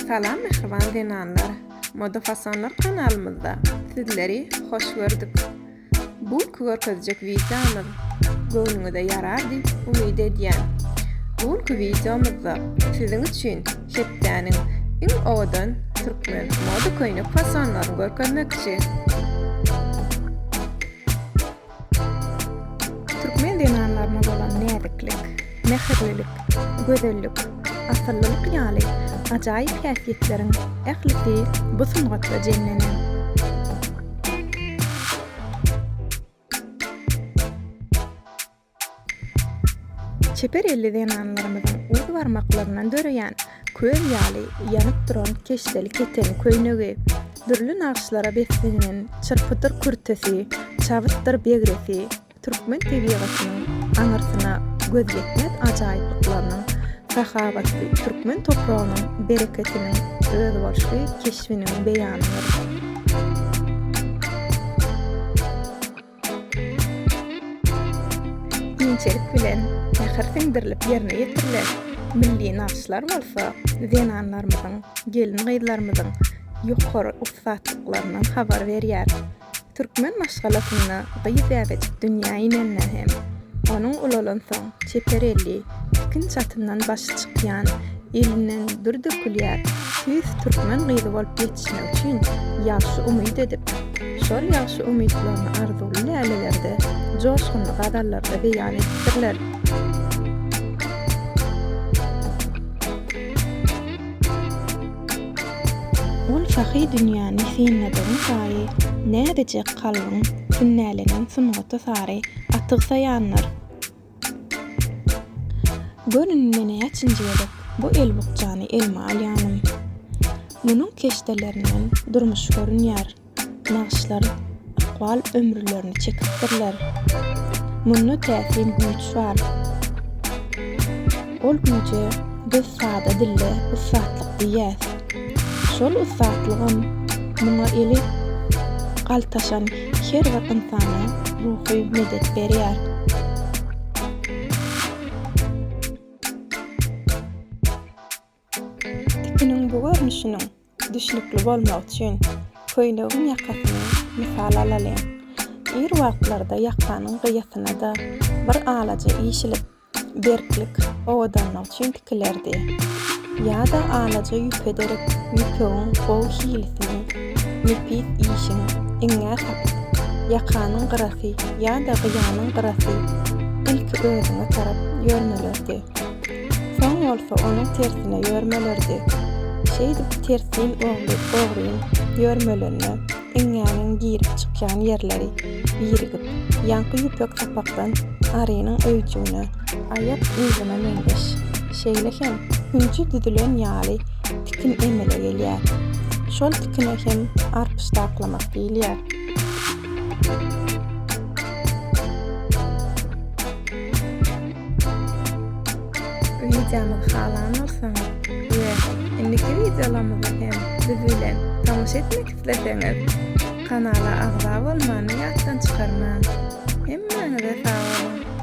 Salam mähriban zenanlar! Moda fasonlar kanalymyzda sizleri hoş gördük. Bu günki görkezjek wideomyz göwnüňize ýarar diýip umyt edýän. Bu günki wideomyzda siziň üçin hepdäniň iň owadan türkmen moda köýnek fasonlaryny görkezmekçi. Türkmen zenanlaryna bolan näziklik, mähirlilik, gözellik, asyllylyk ýaly ajaýyp häsiýetleriň ählisi bu sungatda jemlenen. Çeper elli zenanlarymyzyň uz barmaklaryndan döreýän köz ýaly ýanyp duran keşdeli keteni köýnegi, dürli nagyşlara beslenen çyrpydyr kürtesi, çabytdyr begresi türkmen tebigatynyň aňyrsyna gözýetmez ajaýyplyklarynyň sahawatly türkmen topragynyň bereketiniň özboluşly keşbiniň beýanydyr. Inçelik bilen mähir siňdirilip ýerine ýetirilen milli nagyşlar bolsa zenanlarymyzyň, gelin-gyzlarymyzyň ýokary ussatlyklaryndan habar berýär. Türkmen maşgalasynda gyz bäbejik dünýä inende hem, onuň ulalansoň çeper elli, tikin-çatyndan başy çykýan, elinden dür dökülýär, tüýs türkmen gyzy bolup ýetişmegi üçin ýagşy umyt edip, şol ýagşy umytlaryny arzuwly lälelerde, joşgunly gazallarda beýan edipdirler. Ol sahy dünýäni synladygyň saýy näzijek kalbyň sünnälenen sungata sary atygsaýandyr. Gör indi näçinji gezek bu elbukjany elime alýanym. Munuň keşdelerinden durmuş görünýär, nagyşlar ykbal ömürlerini çekipdirler. Munda täsin güýç bar. Ol güýje biz sada dilde ussatlyk diýýäs. Şol ussatlygam muňa eli galtaşan her bir ynsana ruhy medet berýär. Tikiniň bu görnüşiniň düşnükli bolmagy üçin köýnegiň ýakasyny mysal alalyň. Ir wagtlarda ýakanyň gyýasyna-da bir alaja işilip, berklik, owadanlyk üçin tikilerdi. Ýa-da alaja ýüpe derek ýüpegiň gowy hilisini, nepis işiň iňňä sapyp, ýakanyň gyrasy ýa-da gyýanyň gyrasy ilki özüňe tarap ýörmelerdi. Soň bolsa onuň tersine ýörmelerdi. Şeýdip tersin ogry ogryn ýörmelende iňňäniň girip çykýan ýerleri birigip, ýaňky ýüpek sapakdan arynyň öýjügine, aýak yzyna meňzeş, şeýle hem hünji düzülen ýaly tikin emele gelýär. Şol tikine hem arpyşdaklamak diýilýär. Wideomyzy halan bolsaňyz we indiki wideolarymyza hem biz bilen tanyş etmek isleseňiz, kanala agza bolmany ýatdan çykarmaň. Hemmäňize sag boluň!